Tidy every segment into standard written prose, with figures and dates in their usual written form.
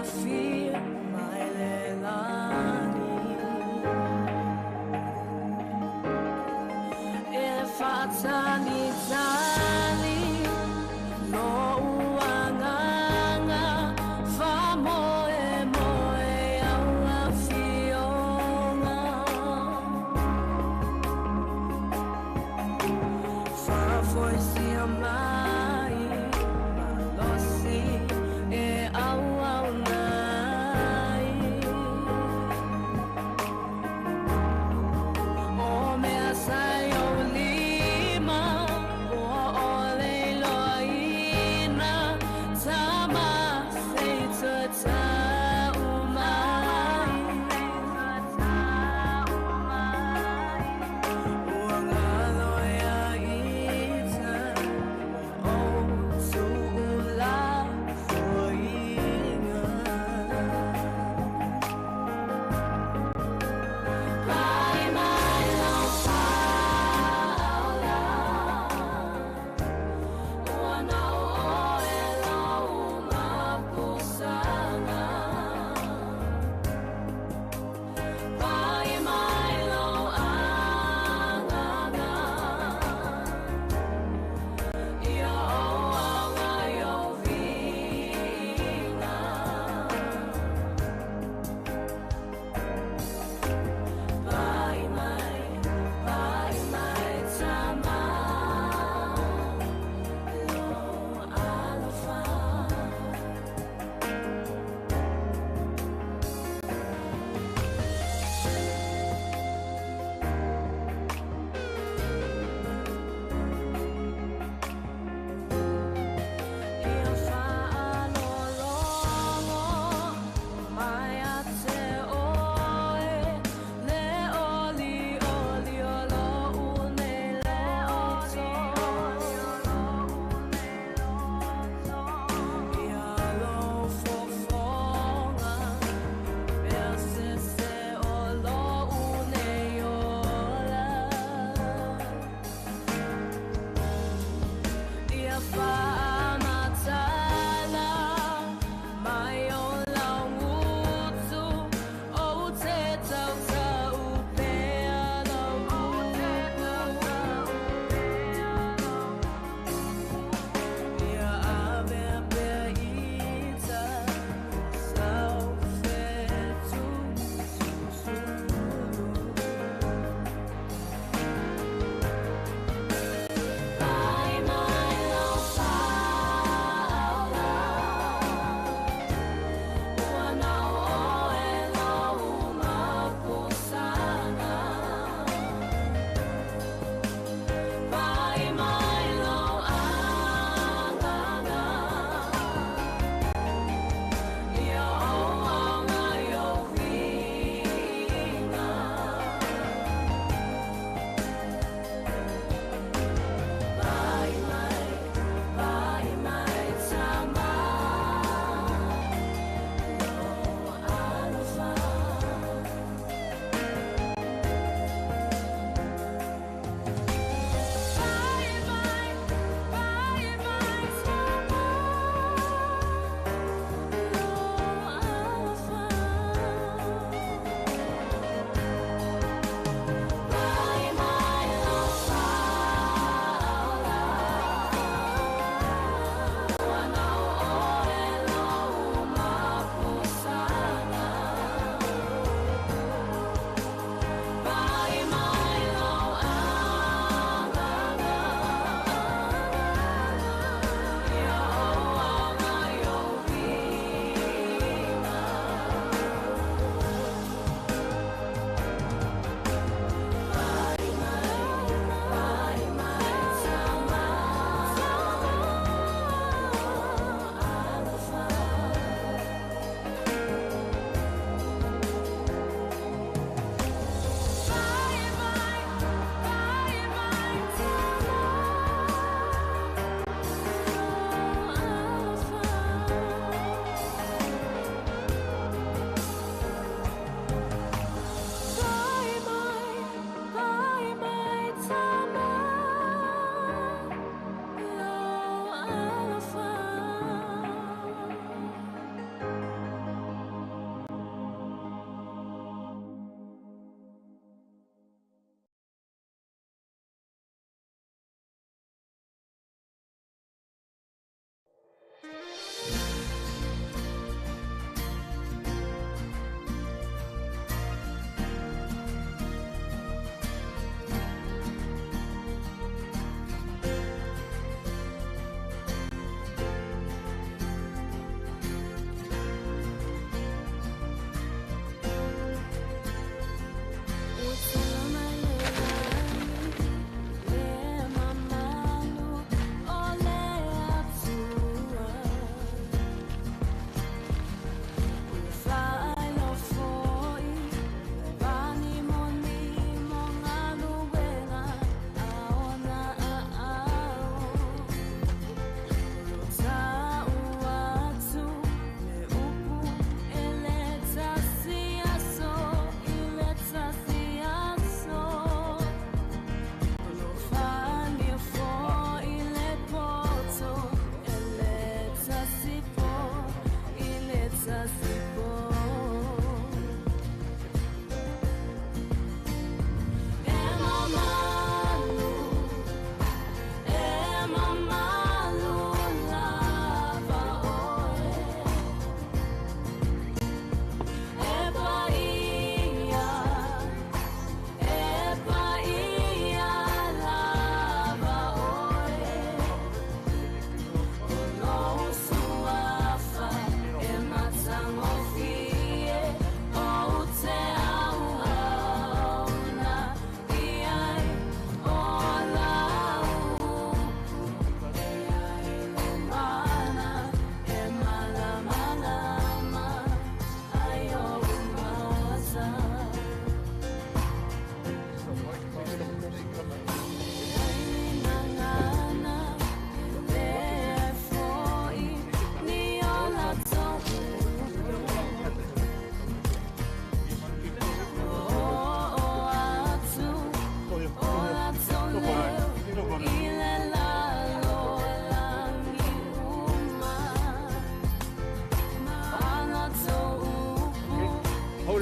Fiafia mai le lagi. E faatalitali lou agaga, faamoemoe au afioga. Faafoisia mai malosi e auauna ai. O mea sa i ou lima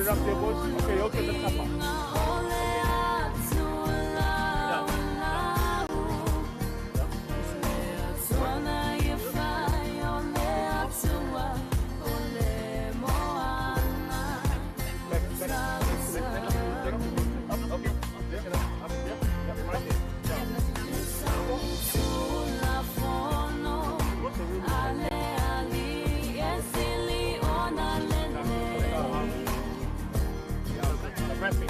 it up there, boys. Okay, open the top up. Back, back, back, up, okay. Yeah, up, yeah, yeah, right there. Wrapping.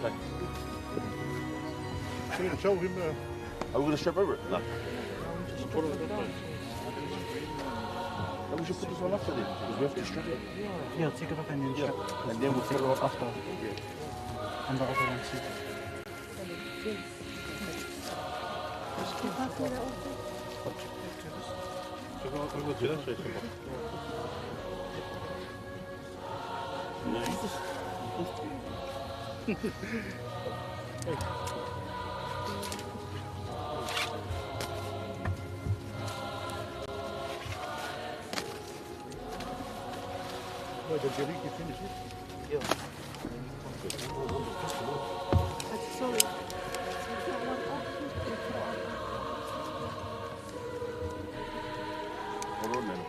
Okay. Show him. Are we going to strip over it? No. No, we should put this one after then, because we have to strap it. Yeah, take it up and then Yeah. strap it. And then we'll take it off after. And the other one too. Sorry. Take that one off. You put it on. Hold on, man.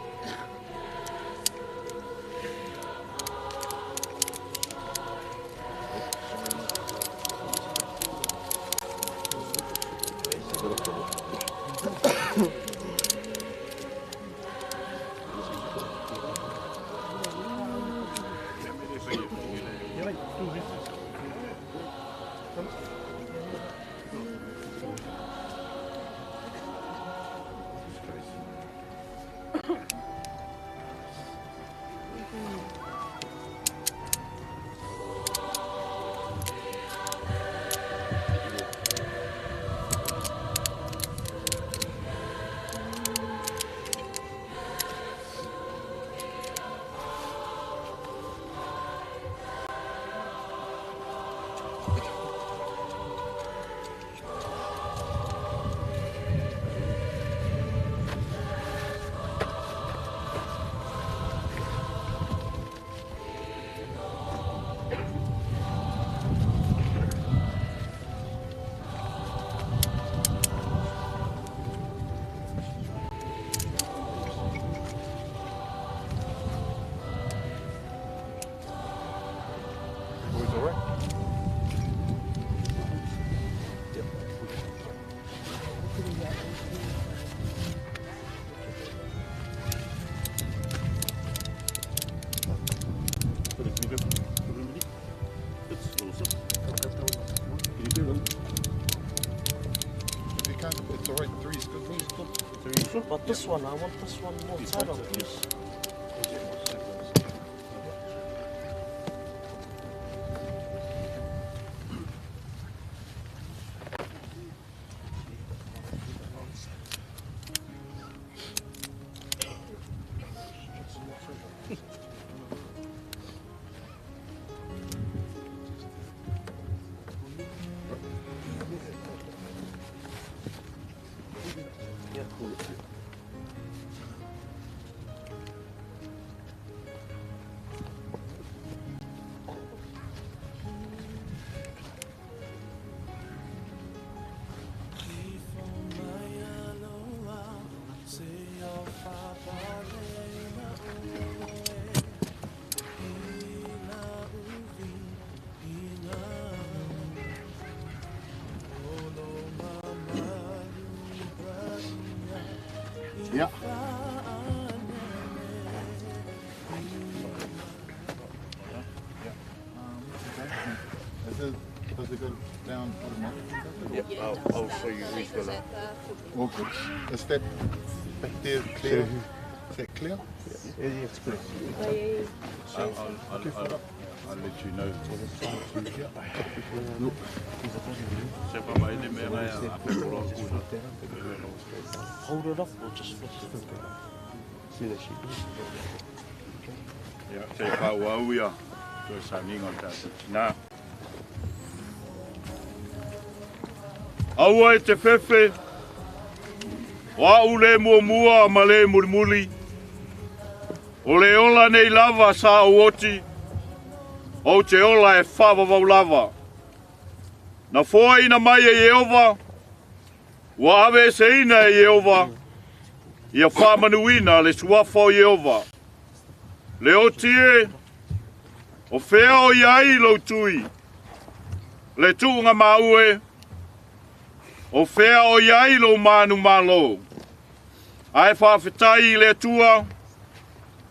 Boys, all right? If you can't, it's all right. Three is good. But this one, I want this one more tighter, please. Yeah. Is it, does it go down automatically? Yeah, I'll show you who's gonna. All good. Is that back there clear? Is that clear? Yeah, it's good. I'll let you know. Hold it up or just flick it. Ia, te whauau ia, toe saninga o tātou tina. Aua e te whewhe, o au le muamua ma le mulimuli, o le ola nei lava sa o oti, o te ola e whawawau lava. Na foa ina mai e Ieova, ua ave e se ina e Ieova, ia whamanuina le suafa o Ieova. Le oti e, o whea o iai lau tui, le tuunga maue, o whea o iai lau manu malo. Ae whaawhetai i le atua,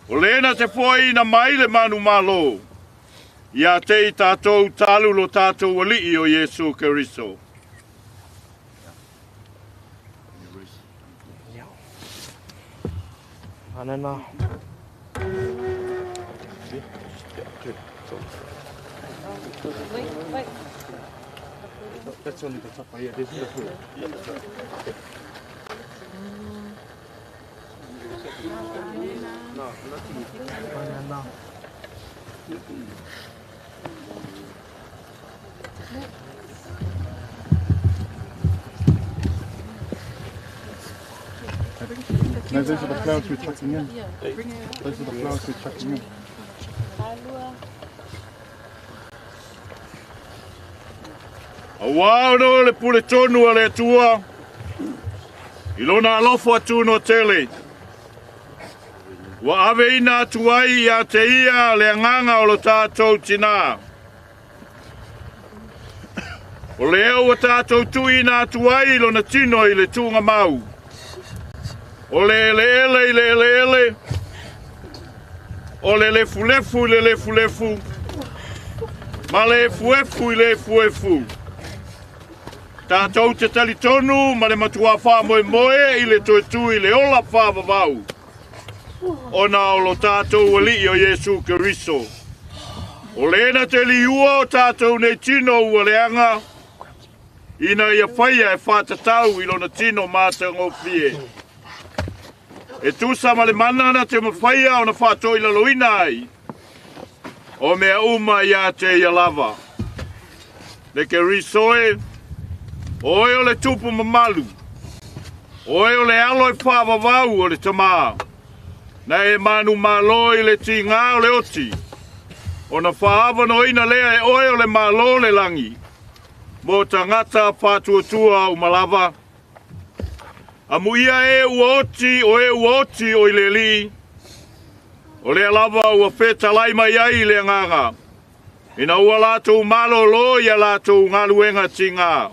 o lena te foa ina mai le manu malo. Ia te i tātou talu lo tātou alii o Iesu Keriso. Anana. Yeah, yeah, so. Wait, wait. That's only the top. Yeah, this is the fruit. Yeah, that's right. Okay. No, nothing. Banana. No, those are the flowers we're chucking in. Those are the flowers we're chucking in. Auā ona o le pule tonu a le Atua, i lona alofa atu no tele. Ua ave ina atu ai ia te ia le agaga o lo tātou tinā. O lea ua tātou tuuina atu ai lona tino i le tuugamau. O le eleele i le eleele, o le lefulefu i le lefulefu, ma le efuefu i le efuefu. Tātou te talitonu ma le matua whāmoemoe i le toe tū i le ola whāvavau. Ona o lo tātou alii o Iesu Keriso. O lena te liua o tātou nei tino ua leanga, ina ia whaia e whātatau i lona tino mātangofie. E tusa ma le mana na te mawhaia o na whātoi laloina ai. O mea uma ia te ia lava. Le Keriso e, oe o le tupu mamalu. Oe o le alo e whāvavau o le tamā. Na e manu malo i le tingā o le oti. O na whaavano ina lea e oe o le malo le langi. Mō tangata whātuatua o malava. Amu ia e ua oti o e ua oti o i le li. O lea lava ua whetalai mai ai le nganga. Ina ua lātou malo lo ia lātou ngaluenga tingā.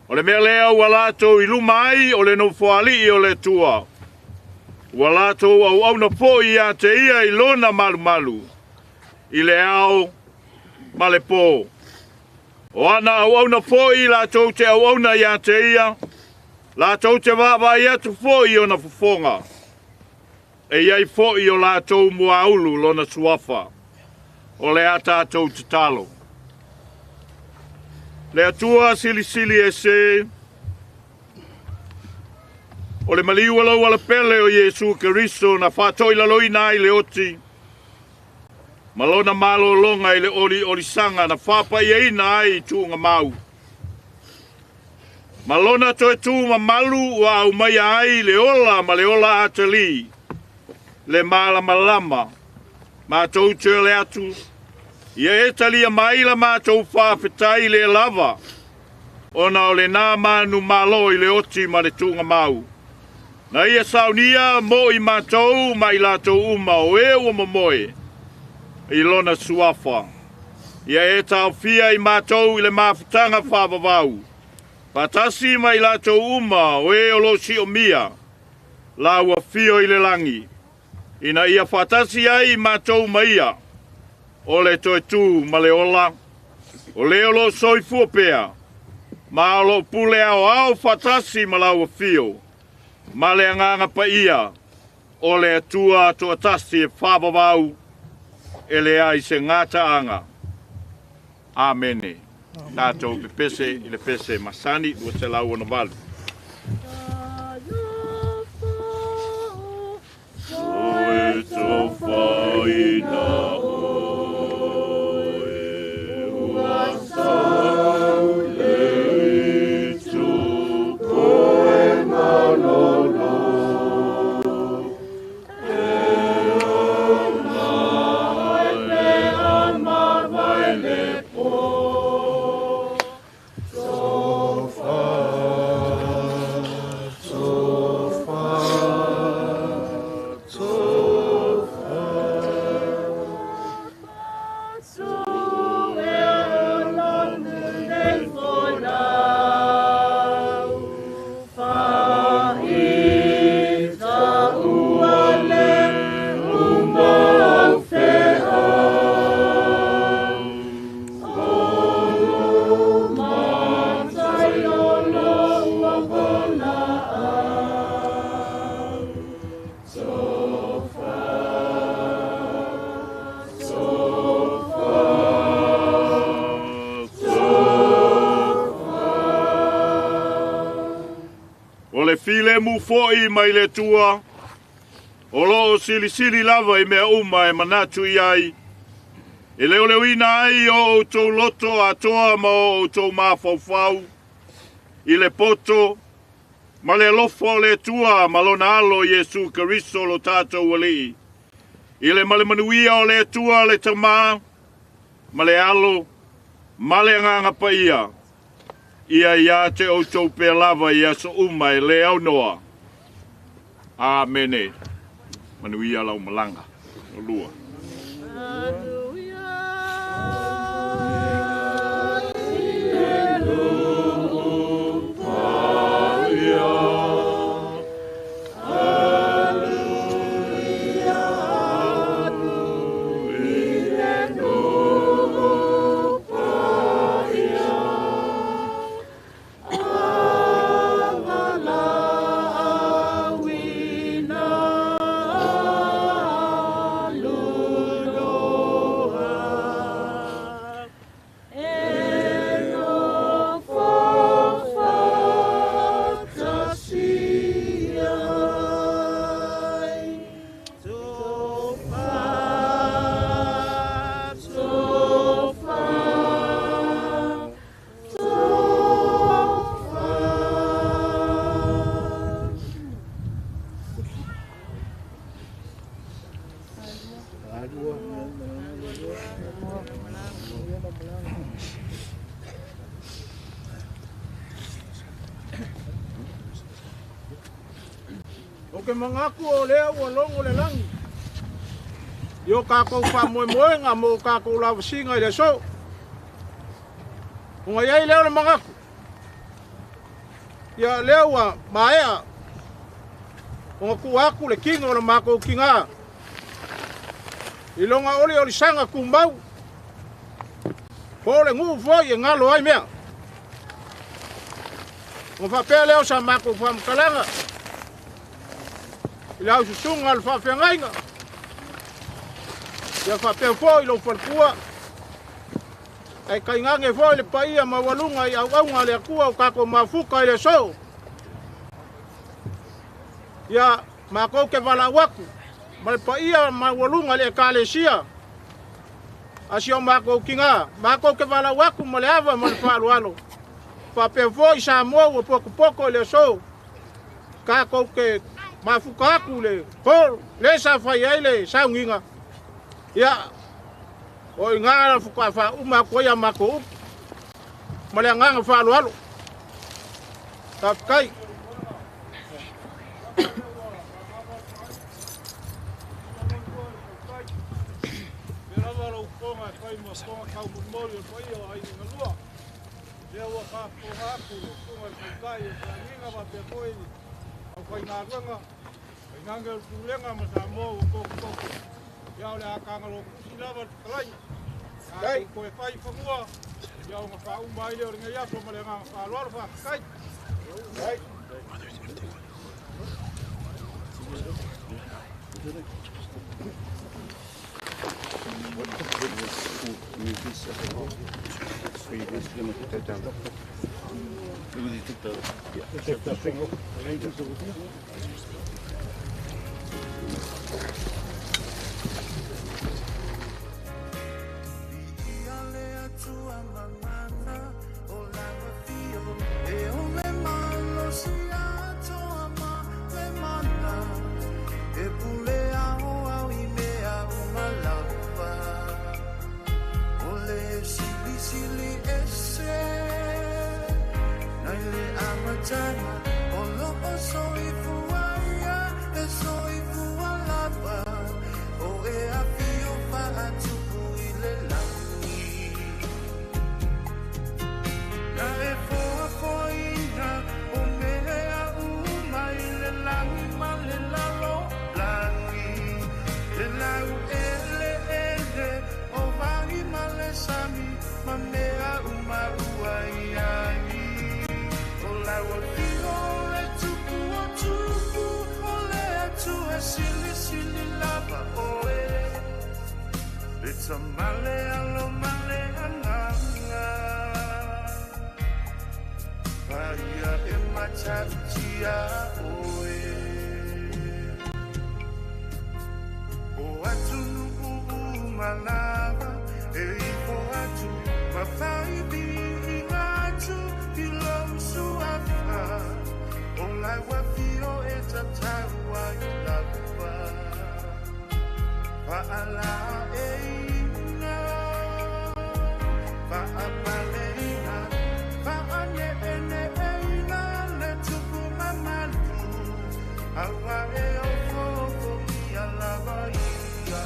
O le mea lea ua lātou i luma ai o le nofoalii o le tua. Ua lātou au auna po ia te ia i lona malumalu. I le ao ma le pō. O ana au auna po i lātou te au auna ia te ia. Lātou te vāvai atu fo i ona fofonga. E iai fo i o lātou muaulu lona suafa. O le a tātou te talo. Le Atua silisili e se. O le maliu lau ala pele o Iesu Keriso na whātoi laloina ai le oti. Malona malolonga i le oli olisanga na whāpai eina ai i tuunga mau. Malona toe tū mamalu ua au mai ai le ola ma le ola atali. Le malamalama. Mātou te le atu. Ia e talia mai la mātou whāwhetai le lava. Ona o le nā manu malo i le oti ma le tuunga mau. Na ia saunia mo i mātou ma i lātou uma o e ua momoe. I lona suafa. Ia e taofia i mātou i le mafutanga whāvavau. Patasi mai lātou uma o e o lo si o mia. La ua fio i le langi. Ina ia whatasi ai mātou maia. O le toe tū ma le ola. O le o lo soifua pea. Ma o lo pule ao ao whatasi ma lau fio. Ma le anganga pa ia. O le atua toatasi e whāvavau. E le ai se ngata anga. Amene. Tātou pepese i le pese masani ua te lau ona valu. Oe tō whaina oe ua sau le itu koe malolo. E ona ai pe ama vai le po. filemu foʻi mai le Atua, o loo silisili lava i mea uma e manatu i ai, e leoleoina ai o outou loto atoa ma o outou mafaufau, i le poto ma le alofa o le Atua ma lona alo Iesu Keriso lo tatou Alii. I le malemanuia o le Atua le Tamā, ma le Alo, ma le Agaga Paia, ia ia te outou pea lava i aso uma e le aunoa. Amene. Manuia lau malaga. O lua. O ke mangaku o lea ua logo le lagi i o kakou faamoemoega mo o kakou lavasiga i le aso. Ona i ai lea o le mangaku. Ia lea ua maea ona tuu atu le tino o le matou tinā i lona oliolisaga tumau, po o le nuu foi e galo ai mea. Ona faapea lea o sa matou faamatalaga i le aususuga a le faafeagaiga, ia faapea foi lou faletua, ae tainane foi le paia maualuga i auauga a le Atua o tatou mafuta i le aso. Ia matou te valaau atu ma le paia maualuga i le Ekalesia a si o matou tinā, matou te valaau atu ma le ava ma le faaaloalo, faapea foi Samoa ua potopoto i le aso, tatou te mafuta atu le hall le sa fai ai le sauniga. Ia, o i ina faatoa faauma atu ai a matou upu ma le agaga faaaloalo. Faafetai. Pea lava lau fofoga e fai ma fofoga taumolimoli o le paia o aiga galua. Lea ua faafofoga atu le susuga i le Taitai o le Feagaiga faapea foi le aufaigaluega, tainane o le Pulega ma Samoa ua potopoto. Ia o le a tagalotusi lava le fetalaiga. Tatou toe fai i fanua, ia ona faauma ai lea o lenei aso ma le agaga faaaloalo. Faafetai. Paia e matautia oe. malava e ifo atu mafai inga atu i lou suafa o lau afio e tatau ai lava fa'ala eina fa'apaleina fa'ane'ene'eina le tupu mamalu aua e ofofogia lava ia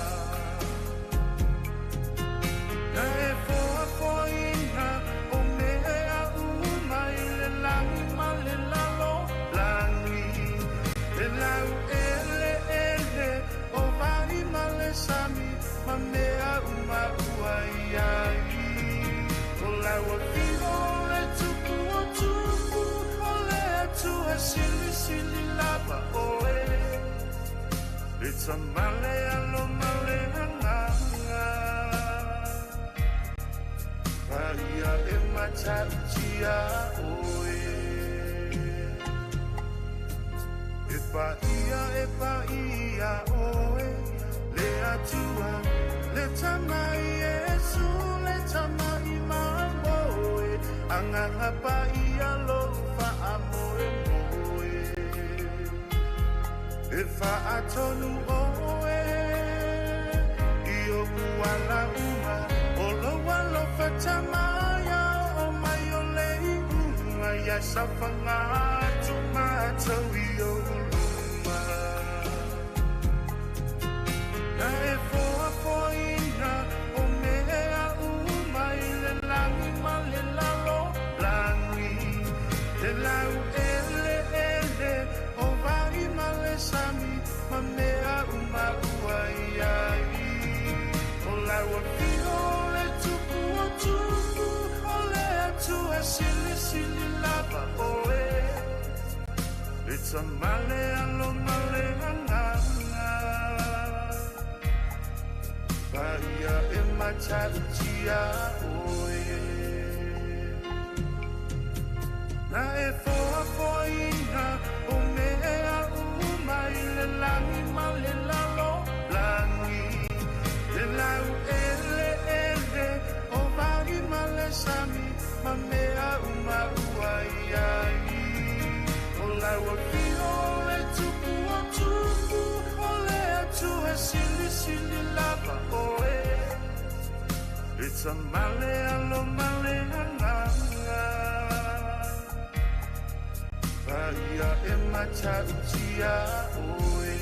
na e foafoaina o mea uma i le lagi ma le lalolagi le lau eleele o vai ma le sami ma mea uma ua i ai o lau afio le tupu o tupu o le Atua silisili lava oe le tamale alo ma le agaga paia e matautia oe e paia oe le Atua le tamai Iesu le tamai mamoe agaga paia lou faamoemoe e faatonu oe i oʻu ala uma o lou alofa tamaia o mai o le iuga ia safaga atu matou i ou luma na e foafoaina o mea uma i le lagi ma le lalolagi le lau eleele o vai ma le sami ma mea uma ua i ai o lau afio le tupu o tupu o le Atua silisili lava oe le tamale alo ma le agaga paia e matautia oe na e foafoaina o mea uma i le lagi ma le lalolagi le lau eleele o vai ma le sami ma mea uma ua i ai o lau afio le tupu o tupu o le Atua silisili lava oe le tamale alo ma le agaga paia e matautia oe.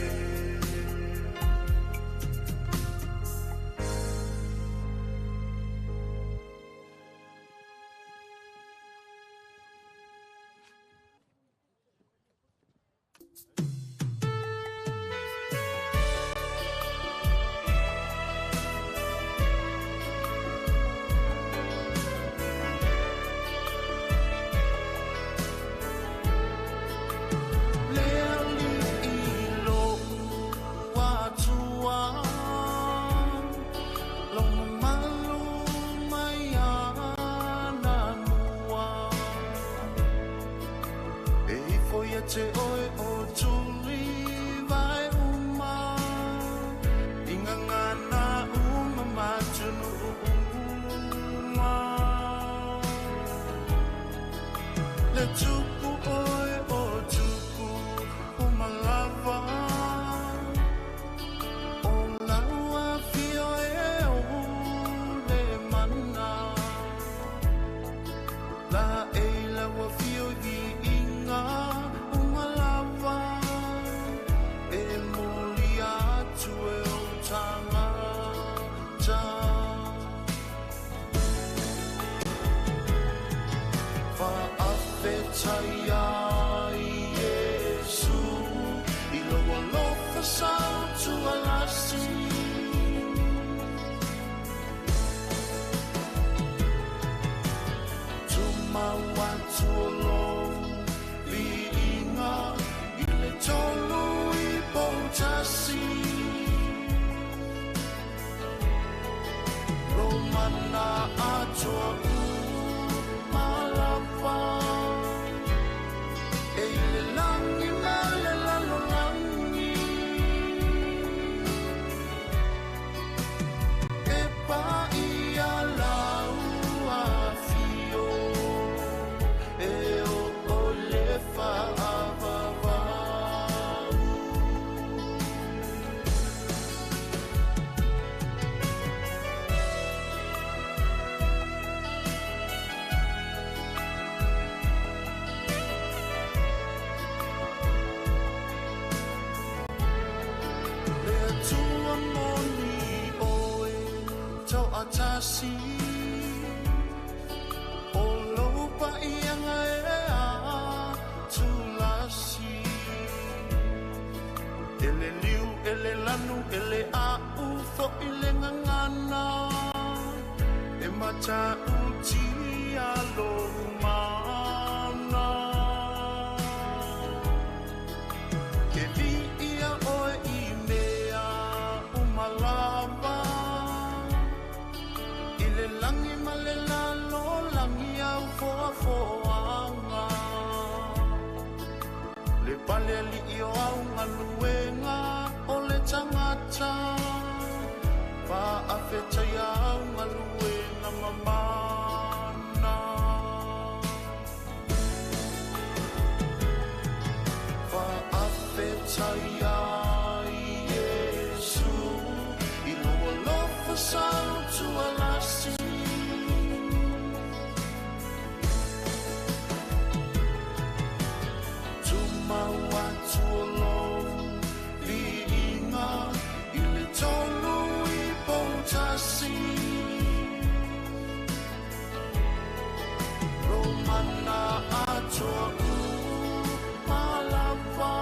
tulasi O lou pa'iaga e a tulasi E le liu e le lanu e le a'u fo'i le gagana E mata'utia lou mana E vi'ia oe i mea uma lava I le lagi ma le lalolagi au foafoaga Le pale ali'i o au galuega o le tagata Fa'afetaia au galuega mamana Fa'afetaia Iesu I lou alofa sautualasi Tumau atu o lou viiga I le tolu i poutasi Lou mana atoa uma lava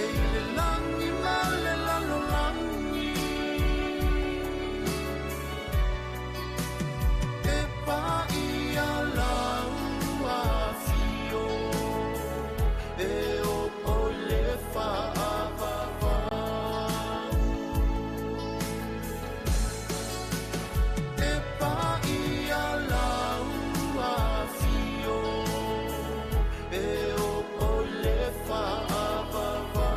E i le lagi ma le lalolagi E paia lau afio E o o le fa'avavau E paia lau afio E o o le fa'avavau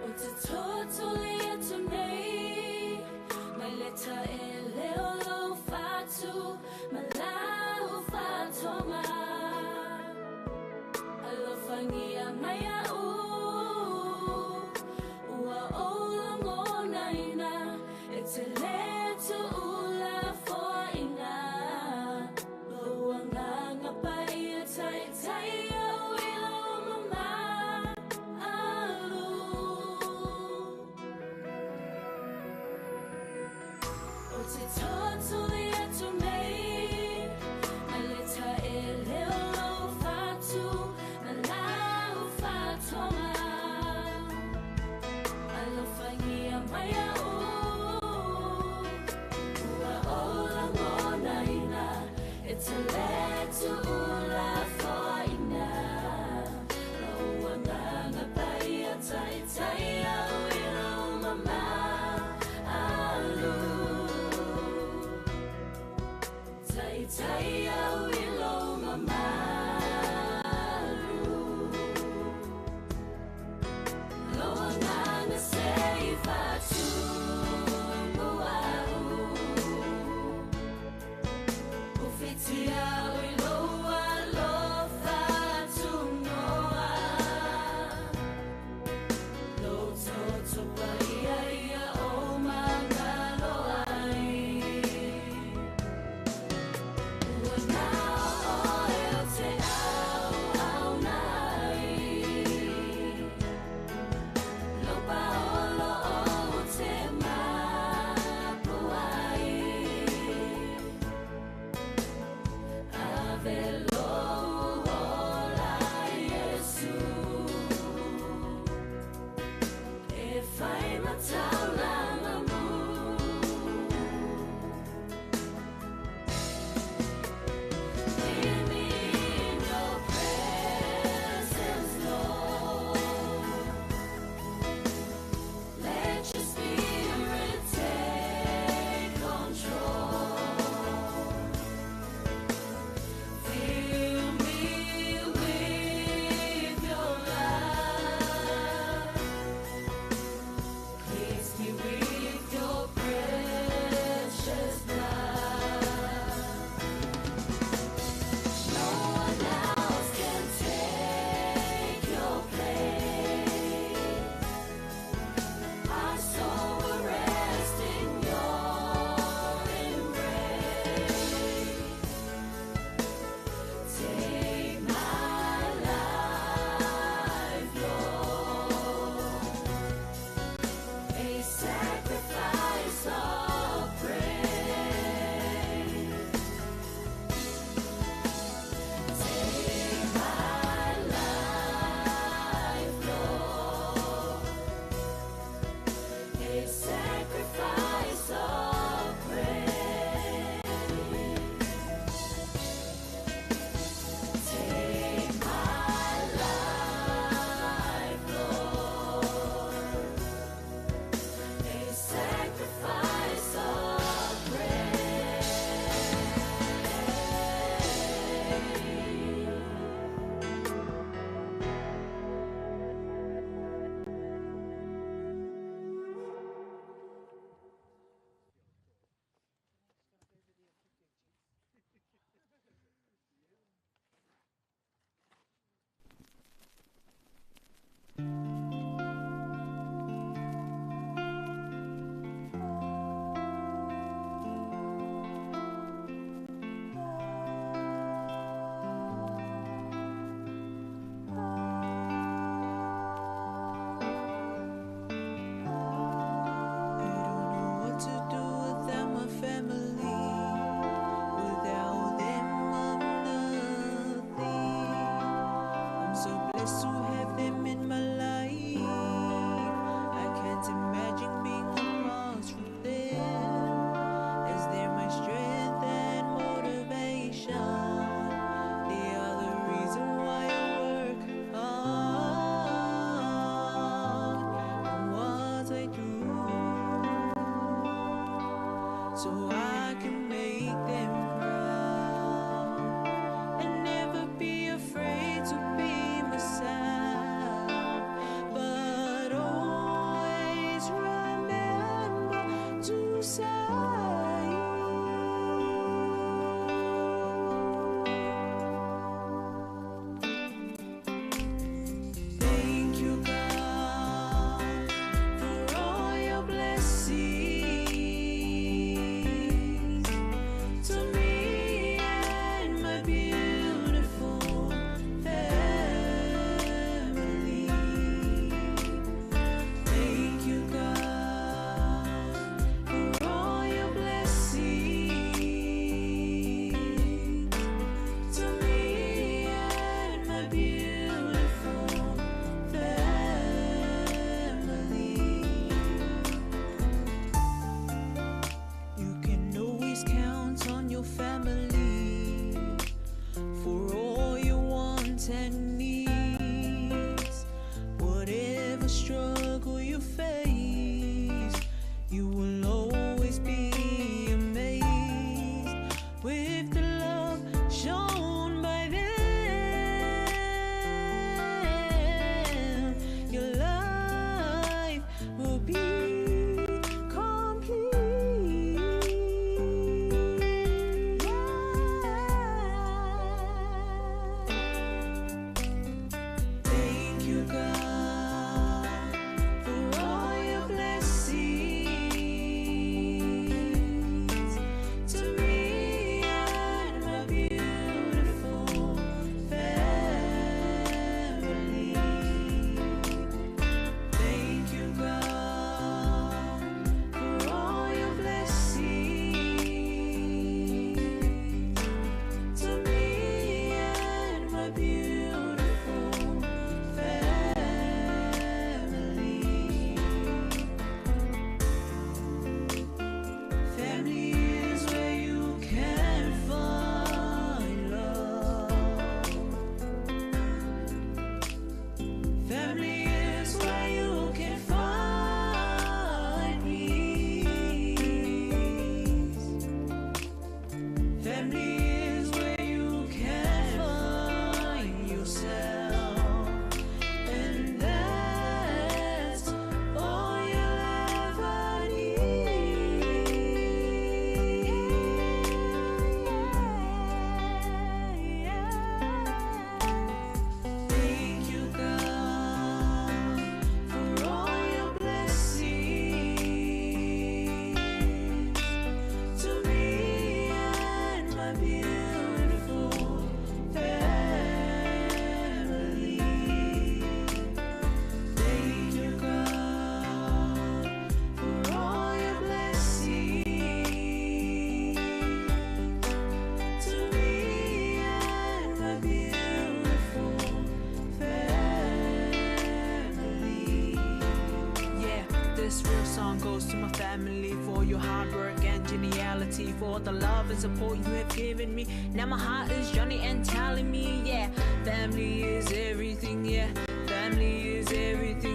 O te totoli atu nei Mai le ta e leo lau fatu Ma lau fatoga Alofagia mai a'u Ua ou lagonaina E te lē tu'ulafoaiga Lou agaga paia taitai a'u i lou mamalu O te totoli atu nei Mai le ta e leo lau fatu Ma lau fatoga Alofagia mai a'u Ua ou lagonaina E te lē tu'ulafoaiga Lou agaga paia taitai a'u i lou mamalu Taitai a'u i lou mamalu Lou agaga se i fa'atumu a'u Ufitia o i lou alofa tunoa Lou toto paia ia o magalo ai Ua nao oe o te auauna ai Lou paolo ou te mapu ai so I can make them proud and never be afraid to be myself. But always remember to say, thank you, God, for all your blessings to me and my beautiful family. Thank you, God, for all your blessings to me and my beautiful family. You can always count on your family for all your wants and needs. Whatever struggle you face, you will always be amazed with the love shown by them. Your life will be complete. Thank you, God, for all your blessings to me and my beautiful family. Thank you, God, for all your blessings to me and my beautiful family. Family is where you can find love. Family is where you can find peace. Family is where you can find yourself. And that's all you'll ever need. Thank you, God, for all your blessings to me and my beautiful family. Thank you, God, for all your blessings to me and my beautiful family. Yeah, this real song goes to my family for your hard work and geniality, for the love and support you have given me. Now my heart is journey and telling me, yeah, family is everything, yeah, family is everything.